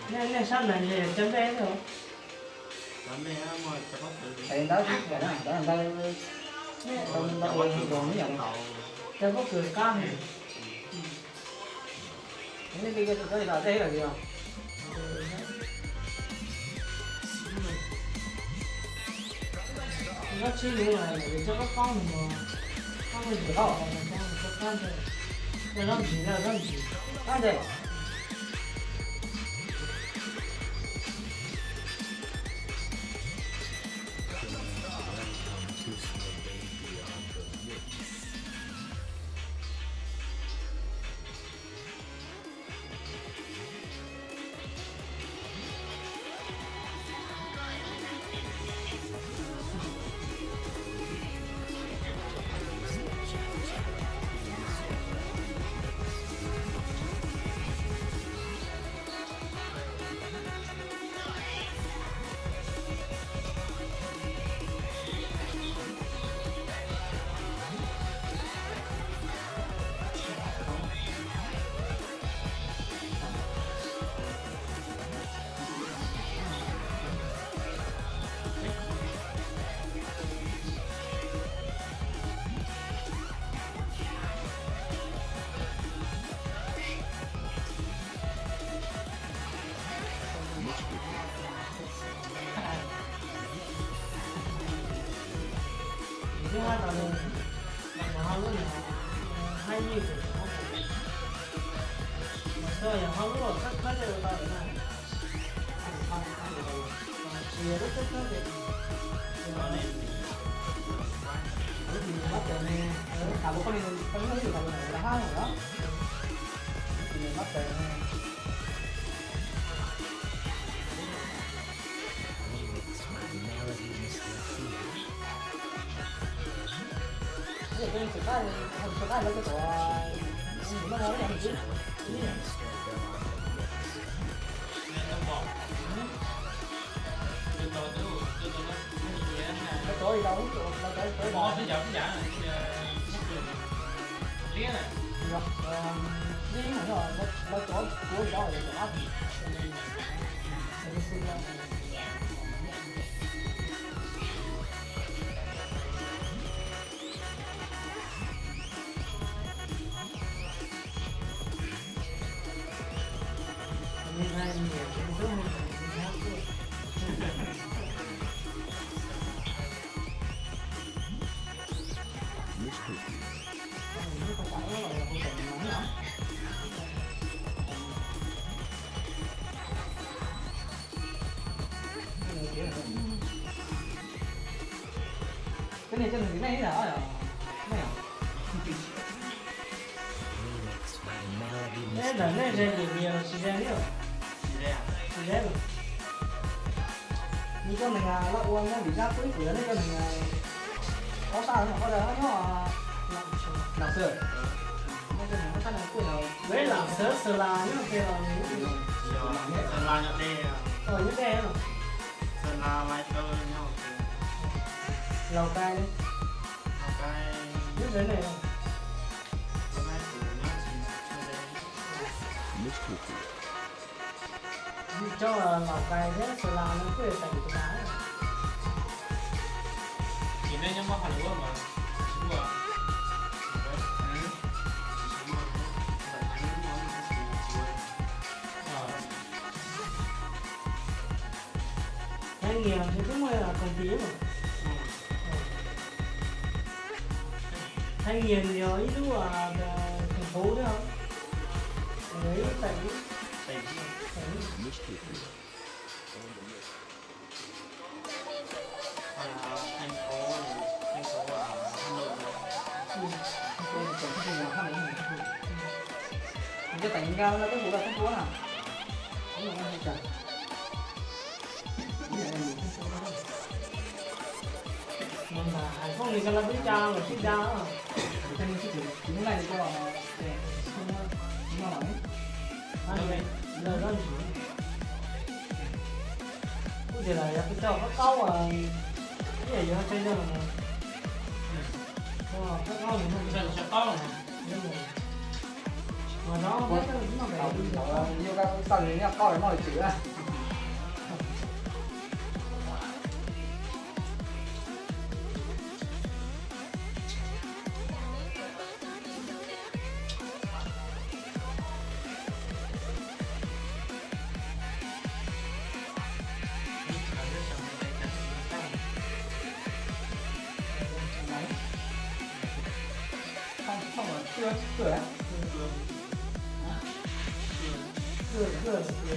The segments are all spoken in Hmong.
Nej sab ntawd ces cov npe, ntawd ntawd ntawd, cov pob kws qab. Zaub tsheb nuv, cov pob qoob, pob qoob ntsis, zaub ntsis, zaub ntsis, qab ntsis. Koj niam coj nws tiv nej ib yam os, nej os. Nej ntawm nej ze lwm niam los tsis ze li os? Tsis ze lawm. Nws coj nws laj ua nyob vim dab pub ib puas yog nej coj nws ob sab no, ob sab no nyob Lam Xwm. Nej coj nws ob sab no kuj yog, Lam Xwm Xas Las nyob pem los nws, Xas Las nyob deb, Xas Las, Lai Cau nyob, Laus Kais, nyob ze nej. Coj Laus Kais thiab Xas Las no kuj yog teem tus tas. Ces nej nyob Mab Pha Lus mas, Thái Nguyên twb muaj công ty mas. Thái Nguyên yog ib lub thành phố thiab, ib tỉnh. Thành phố, thành phố Hà Nội. Thành phố Hà Nội. Nws coj teem Nga no twb hu los Phúc Quốc na. Mus ntawm Haiv Fooj nws cov lawv twb ya los sib ya. Kuv thiaj muaj sij hawm, kuv hnub no kuv coj, kuv coj los, kuj tias los yog kuv coj qaub qaub, ib yam yuav tsawg yog los, qaub qaub, mas no, nyuj koj xav noj qaub noj li tswm. Los, los, los,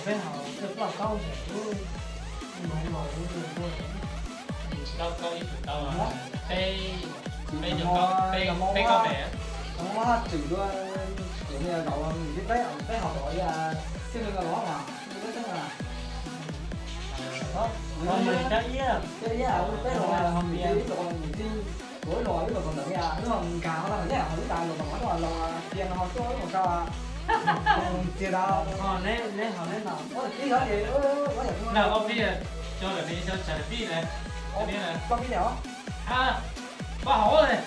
Peb haus coj plaub kaub, mus los lub ntuj npua. Plaub kaub ib tug tau peb, peb nyuag kaub, peb, peb kaub pem. Muab tswm dua, kuv niam zaum peb, peb haus tom ib, txij li los mas peb xeeb na. Cov ib, cov ib, peb los, ib los, ib los, ib los tom ntawd, ib los nkag ho los, ib los tom ntawd, los cia no ho tuaj ib los sau. Txias tau. Neb, neb haus neb no. Ib los ces, ib los, cov lawm ne, cov tsam pib ne. Pib ne os. Pab haus ne.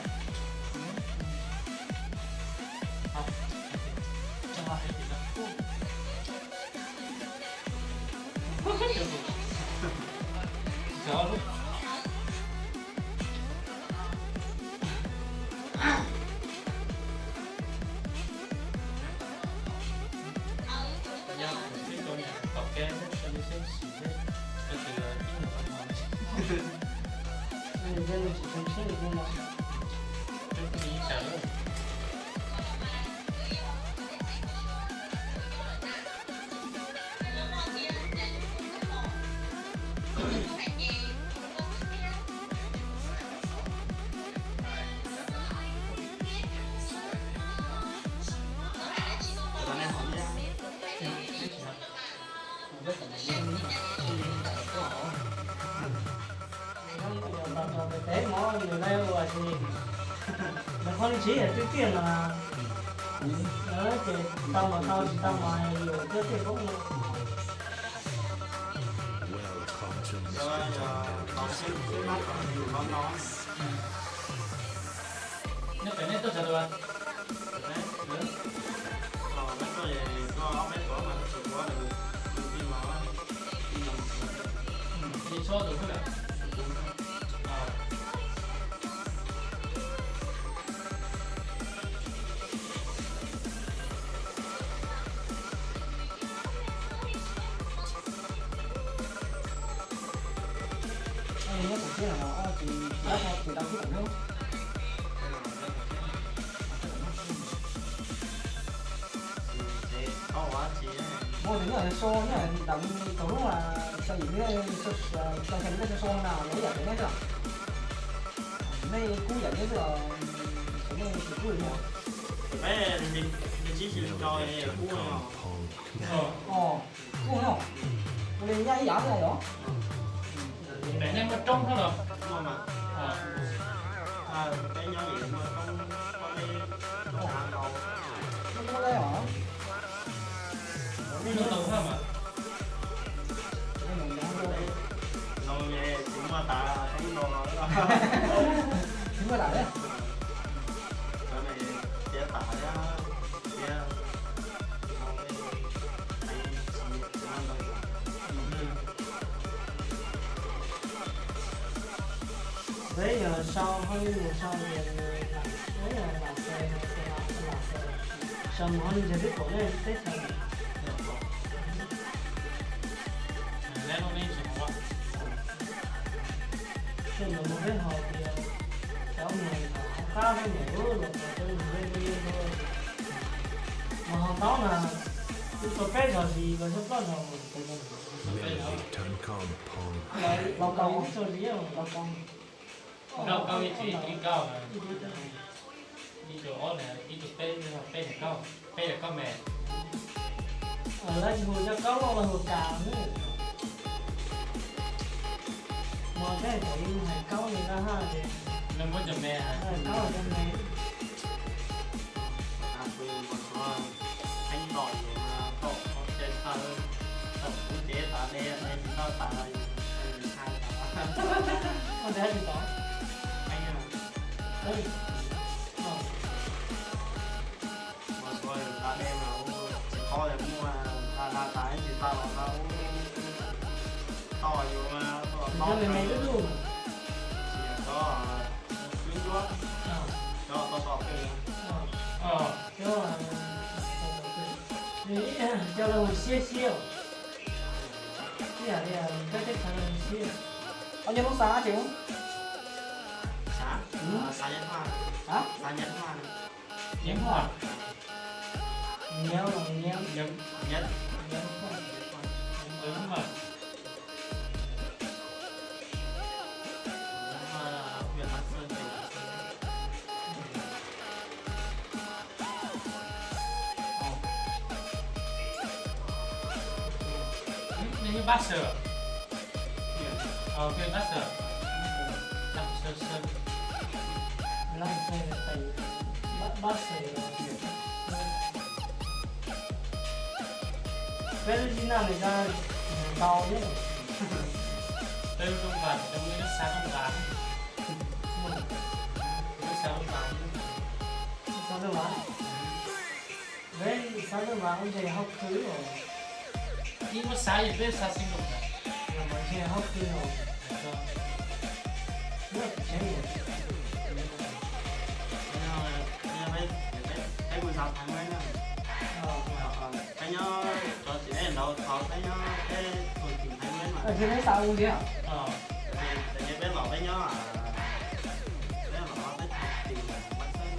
Peb mov nws laj ua si, nws qhov ntshiv twb tiag no, ces tau mas tau, tsis tau mas yuav thiab tiag koob no. Neb pem neb tuaj sawv daws. Tsob tus xwb lawm. Tsis, tsis tau tib tawm hnub. Muaj tus nyob so nyob ntawm tau lub, xya yim, xya yim so so na, yog ib yam pem nej xwb. Nej kub yam nej xwb, nej tsis kub li. Peb, peb tsis kub no. Kub no, ua li nyab ib yam yom. Pem nej muaj roob thiab los? Muaj mas. Peb nyob li muaj roob, muaj li, muaj li os. Muaj tau thiab mas. Tsis muaj tas roob rau los. Tsis muaj tas li. Tiav tas thiab, tiav. Peb yog sau hauj lwm mus sau tias lam xaws, lam xaws, sau mus hauj lwm ntshe twb pom nej teb chaws. Tej ntawd mas peb ho tias cov mus qab peb mus los peb mus peb mus mas ho ntaub na, twb tau peb zaug zis los yog plaub zaug. Los kaus ib txog zis, los kaus. Nkauj, nkauj ib tsis, ib nkauj, ib tug ob na, ib tug peb, peb yog nkauj, peb yog nkauj me. Lawv tsis hu cov kaub loj, lawv hu kas ne. Mas tej thaum yus hais kaub li no ha, ces lawv muab cov me, kaub cov me. Heev tom yus, tom thaum thaum kuv cev tas ne, ne tsis tau tas los yus hais tas. Koj ntiav tsis tau. Heev. Mus txog tas ne mas tsis paub li, muaj tas tas tas tsis tau los tau. Tau yus mas tau tau me me lub lub. Tsis tau, cub ncuab. Cov tau tau peb. Cov, cov laus siab siab. Ib yam li peb teb chaws laus siab. Ob nyob lub xav ces xav, xav nyab, xav nyab, xav nyab, nyab, nyab, nyab, nyab, nyab, nyab. Nws yog Bác Sơ. Ờ, huyện Bác Sơ. Lạng Sơn là tỉnh Bắc, Bắc Sơ là huyện. Peb lub zib naj nws nws ntau thiab. Peb lub Rooj Vàng, peb lub xã Rooj Vàng. Lub xã Rooj Vàng. Xã Rooj Vàng. Peb xã Rooj Vàng ntshe hauj khw os. Ib muab xã yog peb xã Sông Lùng na. Mas ntshe hauj khw os. Peb mus xav Theev Mev na. Peb nyob cov txiv nraud thaum peb nyob peb tus tim Theev Mev mas. Peb los peb nyob, peb los peb tim Pab Xeeb.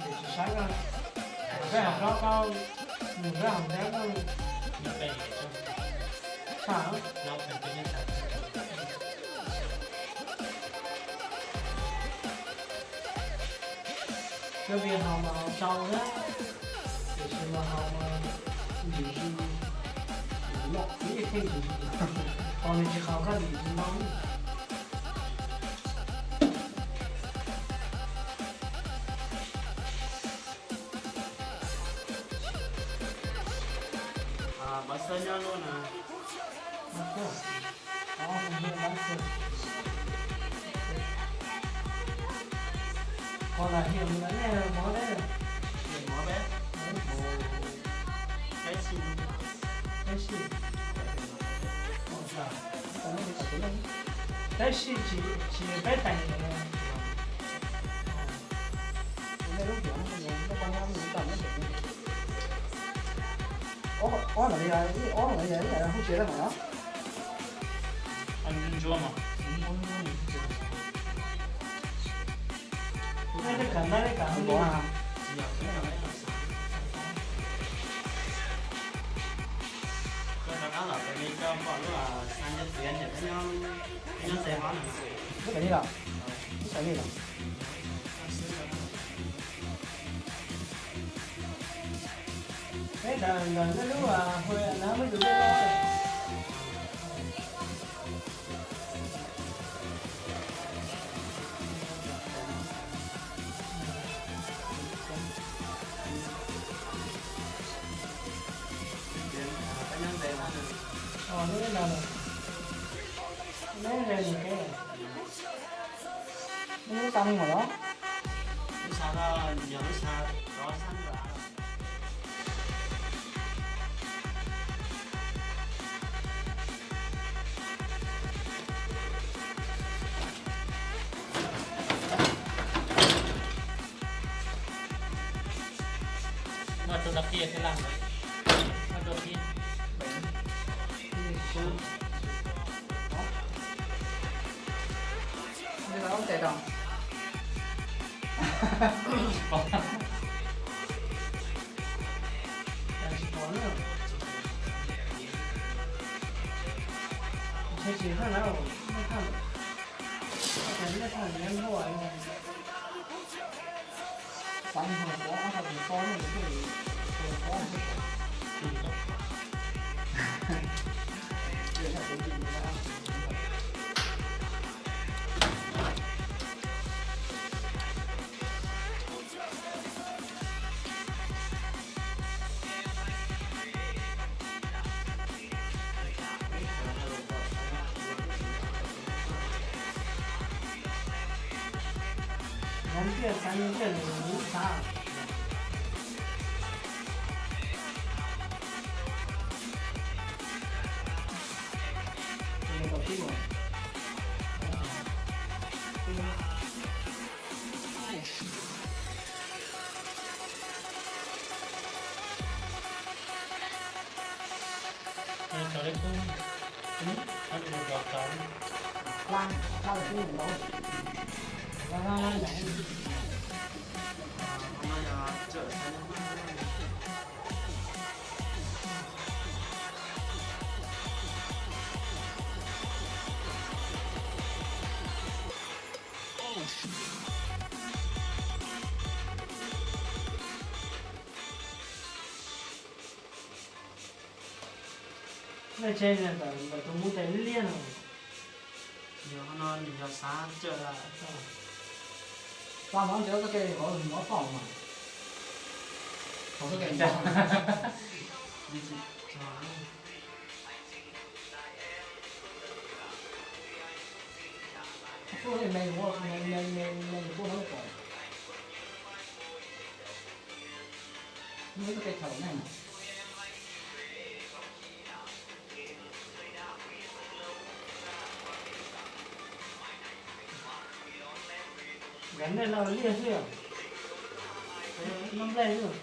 Tsis saib, peb hais rau koj, nws peb hais nteb, tshaj. Cov Vim haus mas haus tsau thiab, tiam sis mas haus mas lim zus, loj ib theej zus, haus nws tsis haus koj lim zus no. Pab Xeeb nyob lub na. Qhov lam hiam mus lawm nej mov deb. Mov deb. Peb xi, peb xi. Tab sis tsis, tsis peb teem. Nej lub tiam no, nej poj niam lub tiam no, ob, ob no yog, ob no yog ib yam hauv tsev lawm mas no. Ntsuab mas. Nej kawm ntawv, nej kawm hauv no. Koj rov qab los pem li koj pom lub xav nyob txiv niam, nyob txiv hov na. Lub pem li los? Lub pem li los? Peb ntawm, ntawm nej lub hu na muaj yus tej no. Neb neb lub xav mus los? Lub xav no yog lub xav rov xab nra. Muaj rau tau kiag thiab laj, muaj rau kiag. Tsis pom na. Ntshe tsis thaj na, nej thaj, nej thaj nyob ntuj. Xav mus hauv qhov ob tag tus toj no, tus toj no. Ntiaj txav ntiaj lus lub xav. Nej tsev ntawm tus muv tes liab liab no. Yog no nws yog xav cawm. Xav mov ntses txoj kev hauv mov toj mas. Hauv txoj kev ntses. Kuj me, me, me, me, me kuj no pom. Muaj ib txoj kev chaws neeg. Nkawd nej no liaj xwb, noj nplej xwb.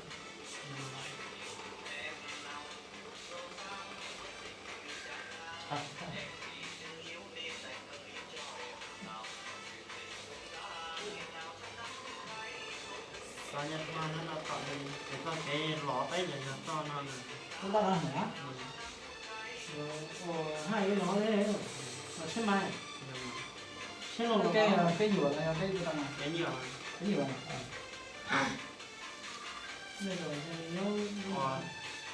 Xav nyob no, nyob no tom es koj kev los peb yog yog toj no na. Toj no hais, hais li no, los tsheb mais, tsheb los peb yuav, peb yuav, peb yuav.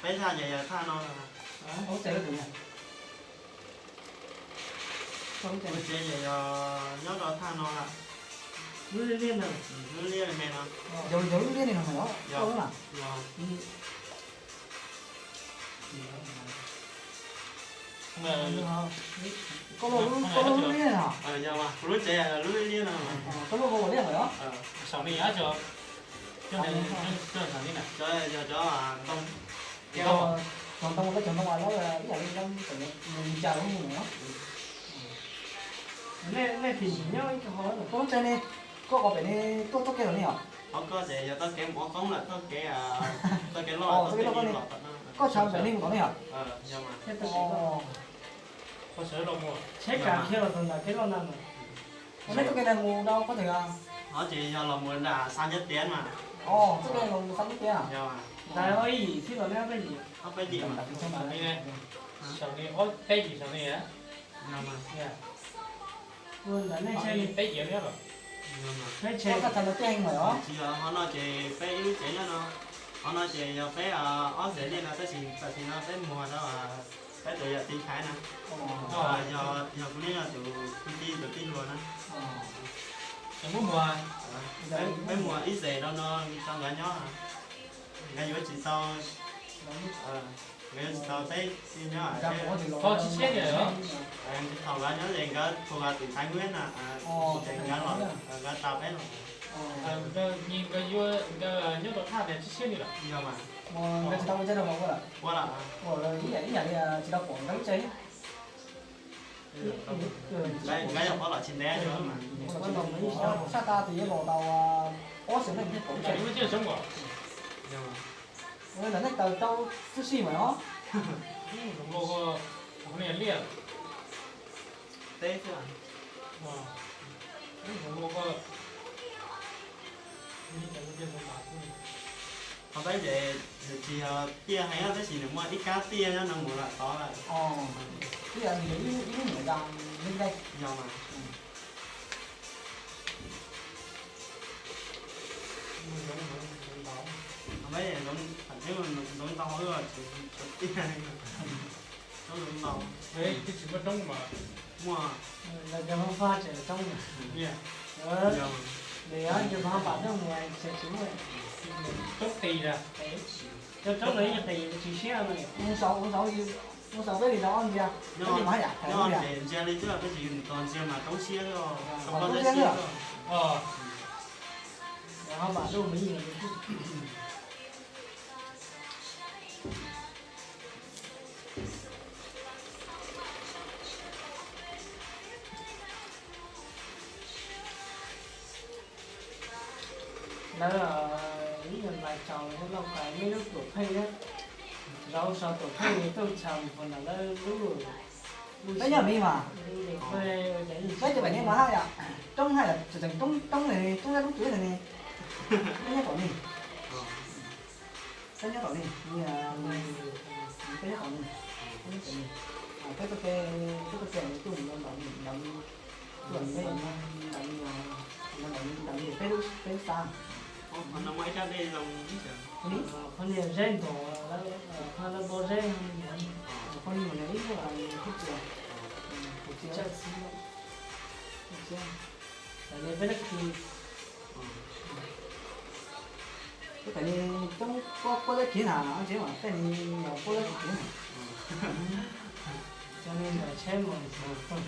Peb thaj ces yog thaj no. Ua ces yog nyob rau thaj no lawm. Lub liab liab ntawd, lub liab me no. Yog lub liab li no mas yog. Koj lub, koj lub liab no. Yog mas kuv lub tsev lub liab liab no. Koj lub ua liab lawm os. Saum me yog cov, cov, cov ntoo, cov ntoo, cov ntoo ib yam li ntoo li cas lub mus no. Nej, nej tim nyob ib co hauv no, koj lub tsev ne, koj qhov pem ne, tuaj txoj kev los ne yom? Qhov koj ces yog txoj kev mus ua qoob lawm, txoj kev, txoj kev loj, txoj kev loj koj ne. Koj tshav pem ne mus tom ne yom? Tsheb kam khiav los txog ntawm kev loj ntawd. Nej txoj kev ntawd mus rau qhov twg? Qhov ces yog los mus nram Xa Nyob Tiav mas. Txoj kev los mus Xa Nyob Tiav. Ntawd ob ib yim xwb los nej ob peb yim? Ob peb yim mas. Saum no ob peb yim saum no. Ntawm nej tsheb li peb yim thiab los? Peb tsheb. Tsis yog, qhov no ces peb ib lub tsev nyob no. Qhov no ces yog peb ob tsev nyob no tab sis tam sim no peb muag rau peb tus yawm txiv Nchaiv na. Yog, yog kuv nyob no tus kwv tij tus tij laug na. Peb muag ib txhis rau no rau nkawd nyob. Nkawd yuav tsis tau, nkawd yuav tsis tau peb nyob. Thaum nkawd nyob ces nkawd tuag tim Taiv Huab na, ces nkawd los, nkawd tau peb los. Nkawd nyob rau thaj tias tsib siab li lawm. Yog mas. Nkawd tsis tau ua teb rau hauv ua lawm? Ua lawm. Ua ib yam li tsis tau pom nkawd lub tsev. Nkawd yog qhov los tsis ntev mas. Saj tas tus yuav los tau ob xyoos nej thiaj pom lub tsev. Ntawm nej taws rau tib si mas os. Teb xwb. Qhov peb ces nws tsis yog tiaj heev tab sis nws muaj ib kab tiaj nyob no mus lawm tod lawm. Ib lub nyuam yog li ntawd. Yog mas. Peb zoov ntau, tsis muaj roob mas. Muaj. Lawv cov Hmoob Vaj tseem roob. Nws cov Hmoob Vaj tuaj mus tseem tsis muaj. Roob qis a. Cov roob no yeej qis tsis siab. Mus xaus, mus xaus peb li no ntsia. Peb li mas yam nyob ces ntsia li xwb, peb tsis tos ntsia mas roob siab. Roob siab xwb. Hmoob Vaj tuaj mus yeej. Lawv ib nyuag ntais tsaus thiab lauj, kais nej lub tuam pheej thiab, zov sau tuam pheej tuaj tsham puag nram lawv lub. Peb nyob li mas, peb cov pem ne mas haj yam roob haj yam tseem tseem roob, roob ne, roob dab roob tsuav ne. Peb nyob tom ne, peb nyob tom ne, peb nyob tom ne, peb nyob tom ne, peb tuaj ke, peb tuaj ke tuaj mus nram, nram, nram, nram peb lub, peb lub xav. Qhov no muaj ib rab dej zoo ib, qhov no yog zeb ntog, qhov no lawv npo zeb, qhov no yog ib lub thib txia, thib txia, peb lub kis. Peb tam ni coob puab lab kiv na, tsev mas tej ni yog puab lab kiv na. Cov ni ntawm tsheb mus. Thaum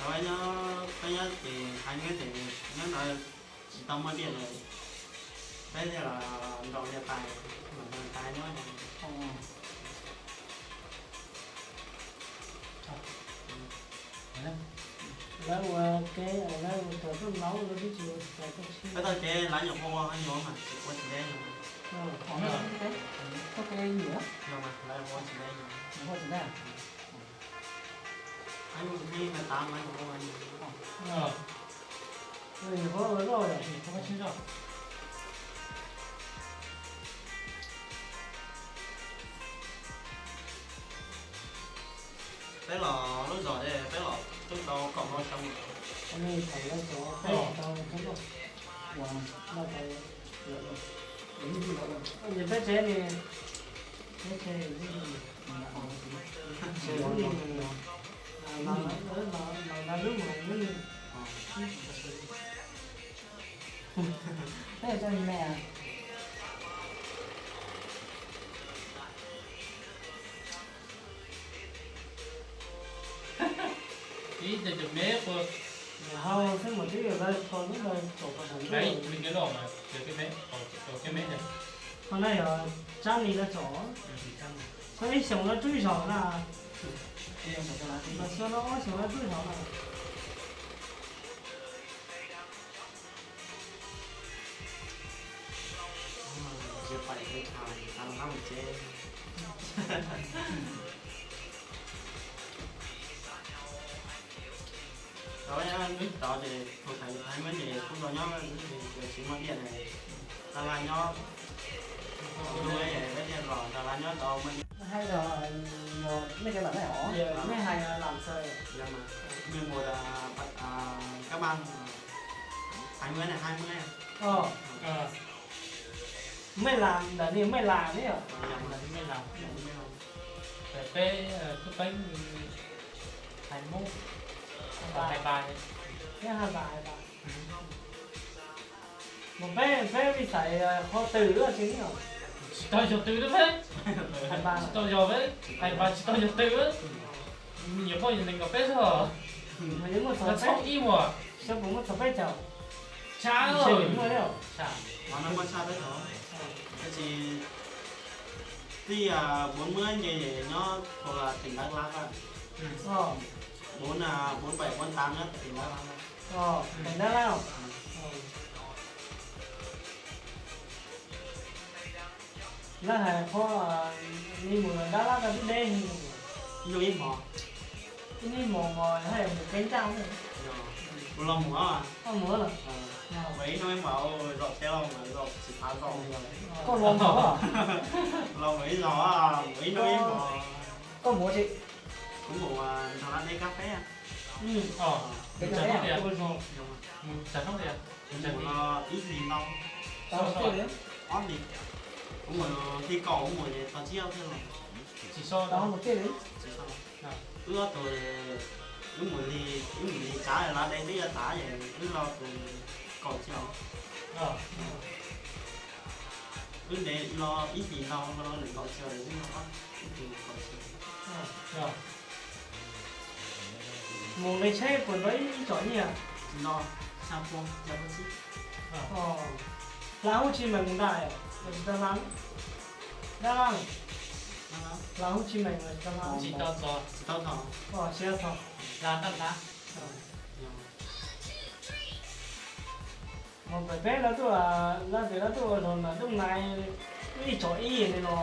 peb nyob, peb nyob ces haiv nyob ces nyob ntawd tsis tau muaj diaj lawm. Peb thiaj los nrau diaj tais, nrau diaj tais nyob. Lawv ua ke, lawv ua tau tub laub lawv twb tsis ua tau tub tshiab. Peb taug kev lawv nyuam qhuav ua nyuam mas tsis ua tsis ntev nyuam. Taug kev nyuam, lawv ua tsis ntev nyuam. Nyuam qhuav tsis ntev. Heev, heev tas lawv nyuam qhuav ua nyuam. Peb los lub zos es peb los twb tau kaum hmo xyoo lawm. Peb tsev ne, peb tsev, peb tsev, peb tsev, ib cov me puas hau xwb mas twb yog lawv tho lub ntawd tsom pov saum ntuj. Qhov no yog tsab ni lawv tsom. Koj ib xyoos no tswb zaum na. Mas xyoo no ob xyoos no tswb zaum na. Tod ces tus thaiv thaiv muab ces kuj tau nyob, tsis muaj diaj ne, tau laj nyob, peb thiaj los tau laj nyob tau muaj diaj. Hais los, nej cov lam ne os, nej hais lam xaws. Mej mus, kab mas, hais muaj ne, hais muaj ne. Mej lam ntawm ni, mej lam ne. Peb tub peeb hais Hmoob, hais npas, peb hais npas, hais npas. Mas peb, peb li xaiv qhov twg lawm tsis ne? Tsis tau yog twg lawm peb. Hais npas, tsis tau yog peb, hais npas tsis tau yog twg. Nyuam qhuav yog nees nkaum peb xwb os. Mas yuav muaj txog peb, xyov puas muaj txog peb caug. Tshaj, tshaj, muaj tshaj peb caug. Tab sis twb yog bốn mươi nce nyob thuộc tỉnh Đắk Lắk á. Bốn, bốn bảy, bốn tám nyob tỉnh Đắk Lắk. Tỉnh Đắk Lắk. Lawv hais qhov li mus Đắk Lắk tau twb deb, ib hnub ib hmos, ib hnub ib hmos mas haj yam mus kev ncaj. Mus los mus, mus los, ib hnub ib hmos zaum teb los zaum tsis xav zaum. Koj los mus, los mus ib zaug, mus ib hnub ib hmos. Koj mus tsis? Kuv mus nrog lawv deb kab feb. Mus tsav hnub tias, mus tsav hnub tias, mus ib hlis ntau, ob hlis, kuv mus hli kaum kuv mus es tau tsib ob thiaj los. Tsis so, tsis so. Wb ob tug, wb mus li, wb mus li tsav lawv deb twb yuav tas es wb lo tus kaum thiaj os. Wb ntev lo ib hlis ntau, lo nees nkaum thiaj es wb lo ib hlis kaum thiaj. Mus nqe tsheb puas nrog ib tsom nyiaj? Tsis nrog, xya pua, xya pua tsib. Hla hub tsis meem ntag, tsis tau hla. Dab laj, hla hub tsis meem tsis tau hla. Tsis tau txog, tsis tau txog. Hla ntaj hla. Mas pem peb lawv tuaj, lawv tias lawv tuaj ua zog mas Doob Nais, ib tsom ib li no,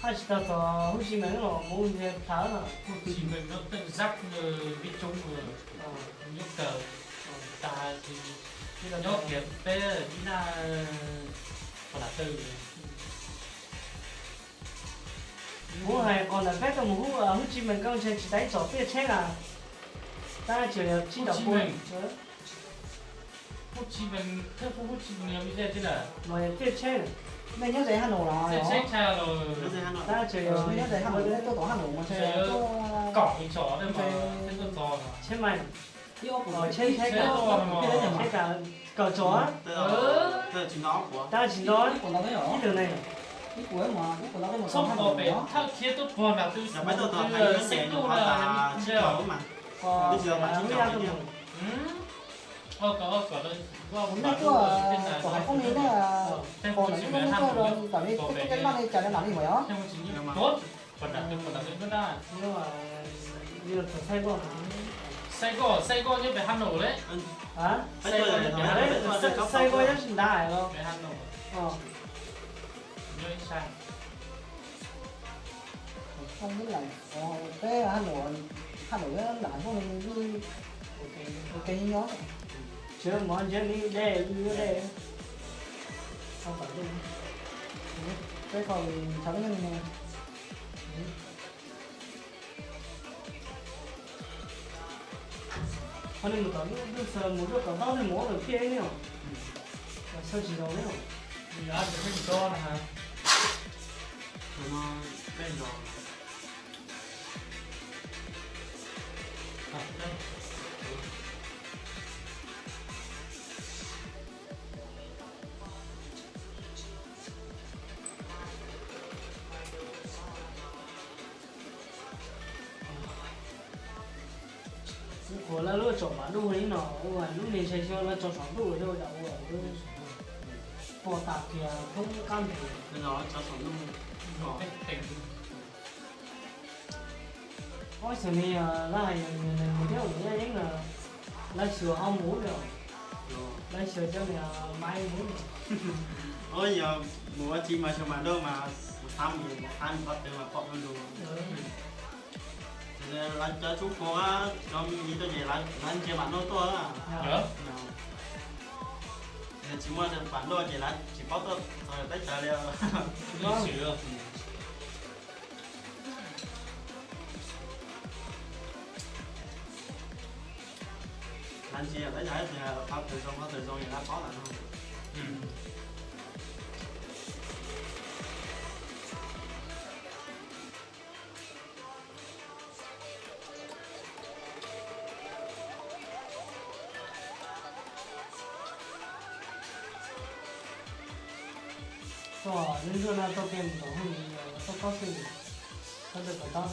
haj tsis tau txog hub tsis meem los mus ntiag plhav no. Hub tsis meem no teej zab vib coob, nyob kawg, tas nyob kiag peb ib naj pos nram twg. Kuv hais qhov ntawm peb tuaj mus hub, hub tsis meem koj ntshe tsis tau ib tsom tiaj tsheb na. Tab sis yog tsib caug pua. Hub tsis meem, thawj hub tsis meem yog li tiaj tsheb na. Mas yog tiaj tsheb na. Nej nyob ze Haj Num los? Tiaj tsheb tshaj los. Tab sis yog nej nyob ze Haj Num, nej tuaj tom Haj Num mas ntshe kaum tsom, tsheb meem, tsheb, tsheb kaum tsom. Tab sis tsis nto, ib tug ne. Txhob mus pem thawj thiab tuaj pog nram twg, xeeb ntuj na. Kuv nej tuaj tom Haiv Foob li na, pog nram twg nej tuaj los tam li tuaj kev laj li cas li mam li mas yog. Xaib koj, xaib koj nyob pem Haj Num li. Xaib koj nyob tsis nrad los. Peb Haj Num, Haj Num lam Haiv Foob li ua ke nyob. Tsis mov ntshe li dej, li dej. Peb kho li ntshav li nyob li. Qhov nej mus tom lub xaws mus lub kom ntaub nej mus ob tug thiaj ne os. Xaws tsis zoo ne os. Kuv qhuas lawv lub tsom pam ntuj li no, ua lub me ntses xyoo lawv tso saum ntuj thiab ua cas ua pog tas kiag thoob qab npus. Tso saum ntuj, teem ntuj. Ob xyoo no lawv hais yog nws mus thiab ua nws yeeb no, lawv xyuas ho mus li, lawv xyuas cov niag maiv mus. Yog mus ua txiv mas xyoo mas nrauj mas mus xav mus mus xav mus qhov twg mas pom dua lus. Lawv cov tub puag cov me nyuam tuaj ces lawv ntsia mam noj tuaj. Tsis muaj pam noj ces lawv tsis paub tuaj teb chaws li. Lawv ntsia teb chaws tias qhov twg zoo qhov twg zoo es lawv paub lawm no. Koj ntsuag no tau ke mus tom hauj lwm tau kob xwb, koj ntawd kom tau.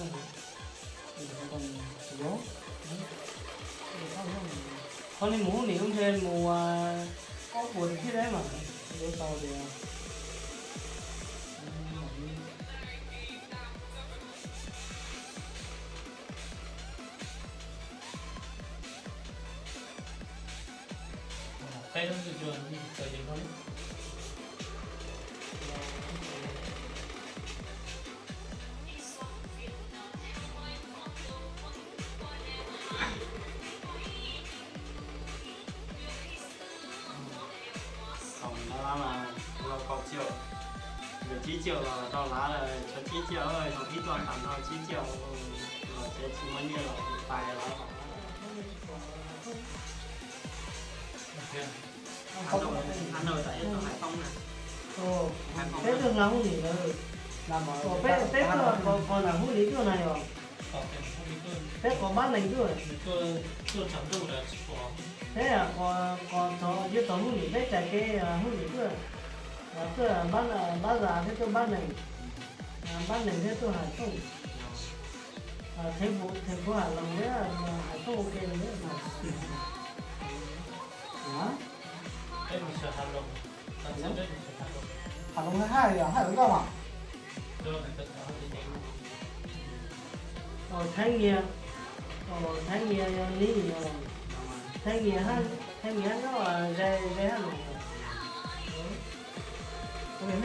Qhov li mus hauj lwm lub ntshe mus ob puas thiab deb mas yuav tau tias. Peb lub ntuj cua txawm ces nkaus li. Thaum ntawd mas los kaum triệu, yog tsib triệu los rau lawv, tshuav tsib triệu, zoo ib tuaj tag nrho tsib triệu, los tsev tsis muaj nyiaj los tais lawv. Peb tuaj hla hauj lwm na. Peb tuaj, peb tuaj ko nam hauj lwm tuaj na yog. Peb ko npab nees tuaj. Peb ko txog yuav txog hauj lwm peb tsa kev hauj lwm tuaj. Tuaj npab zas thiab tuaj npab nees, npab nees thiab tuaj Hais Tooj. Thev puv Hais Loos thiab Hais Tooj ua ke. Hais Loos haj haj yog haj lub nkauj mas. Thaib Nyias, Thaib Nyias yog ni, Thaib Nyias, Thaib Nyias nyob ze ze hab no. Nej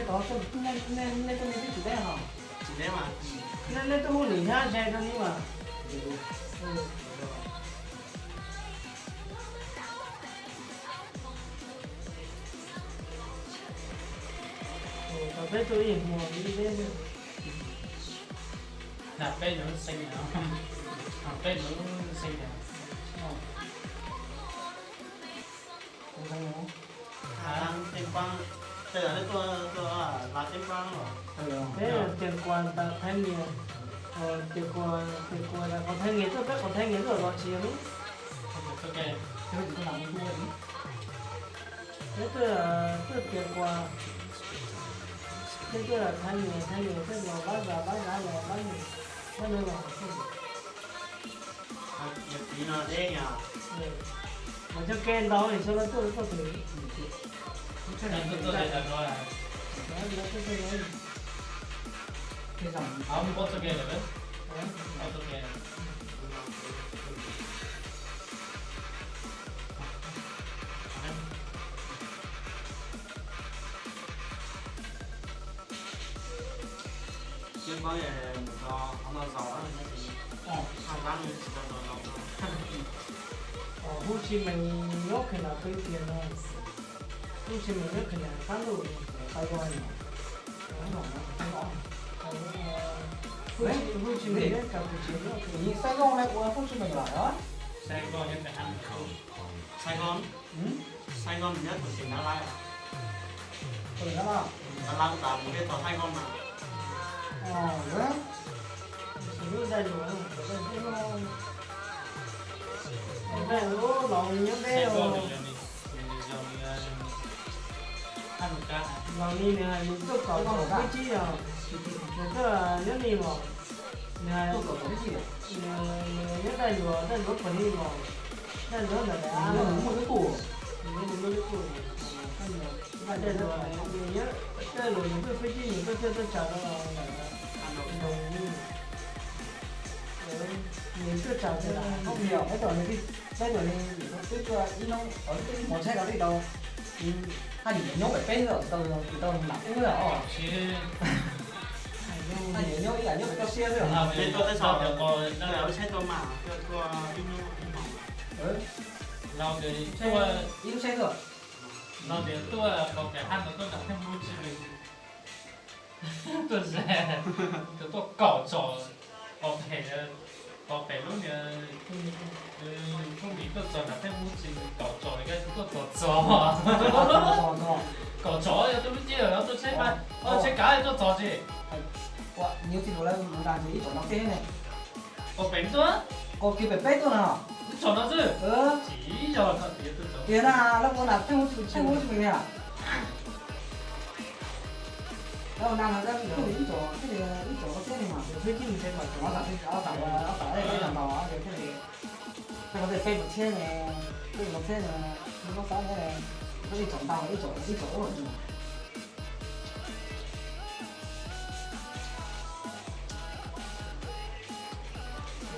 tuaj hauj lwm hnyav ze rau ni mas. Peb tuaj ib hmo ib peb. Peb lub xeev, peb lub xeev. Tej pab, tej laj tej pab. Peb tias kuas tas Thaib Nyias, tias kuas, tias kuas tas qhov Thaib Nyias tuaj, peb qhov Thaib Nyias tuaj los tsis yog lub. Peb tuaj, tuaj tias kuas, peb tuaj Thaib Nyias, Thaib Nyias tuaj los pab zas, pab zas los pab nws, pab nws los. Yog txiv no deb yog. Mas cog ke ntau xyov lawv tuaj, tuaj twg. Xyov koj mus txog qhov no zaus, haj lab tsis tau zaus. Hub Tsis Meem nyob khe na, peb tias no, Hub Tsis Meem nyob khe na, qab ntuj, Saigon, Hub Tsis Meem nyob Campuchia nyob khe. Saigon hais ua Hub Tsis Meem lawm. Saigon, Saigon nyob tus tsev Đắk Lắk. Đắk Lắk tas mus tej tog Saigon na. Lub dai lus, dai lus los nyob peb os. Los li nws hais nws tuaj kaum kaum peb tsib os, nws tuaj nyob li los, nws hais nws nyob dai lus, dai lus pog li los, dai lus ntawm daim av, nws muaj lub tuj, dai lus, nws nyob dai lus nws tuaj peb tsib nws tuaj tuaj tuaj tsaws rau ntawm ntoo li. Twb tsaws tias peb tuaj, peb tuaj twb tuaj ib hnub, twb ib hmos tsheb tau twb tau haj yim caum nyob pem peb xwb, tsis tau, tsis tau nram ub os. Haj yim caum nyob ib yam nyob pem toj siab xwb. Los tias, ib lub tsheb xwb. Los tias tuaj qos pem haj no tuaj nram Theej Hmoob tsis tuaj ze, tuaj kaum tsom qos pem, qos pem lub niag Phooj Ywg tuaj txog nram Theej Hmoob tsis kaum tsom li, koj tuaj txog txog. Kaum tsom yog tuaj lub ciaj los tuaj tsheb, tsheb kav tuaj txog tsis. Ua, nws tsis lus lawv mus dag ntxiv ib tsom no xwb ne. Qos pem tuaj, qos kiag pem peb tuaj no. Ib tsom no xwb. Tsis yog tias tuaj txog. Tiag na, lawv ua nram Theej Hmoob tsis, Theej Hmoob tsis mus li. Lawv ua nram no ib tsom, ib tsom no xwb ne mas. Ob tsom, ob tsom, ib tsom ntau, ib tsom thiaj li. Peb qhov tej peb mus tsheb ne, peb mus tsheb ne, lub koj xav ne, peb ib tsom ntau, ib tsom, ib tsom ub.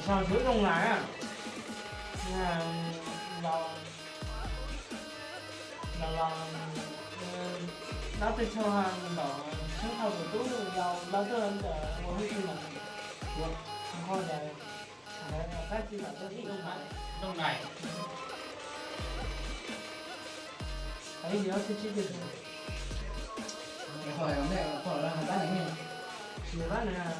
Sau xwb zoo lais, los, los, los, dab tej tsho ntaum sab thau tus tub yau dab tuaj ntawm ua hauj lwm no, nqua cas dab tsi lam tuaj ib lub nais, ib ob txhiab tsib caug. Nws pab nws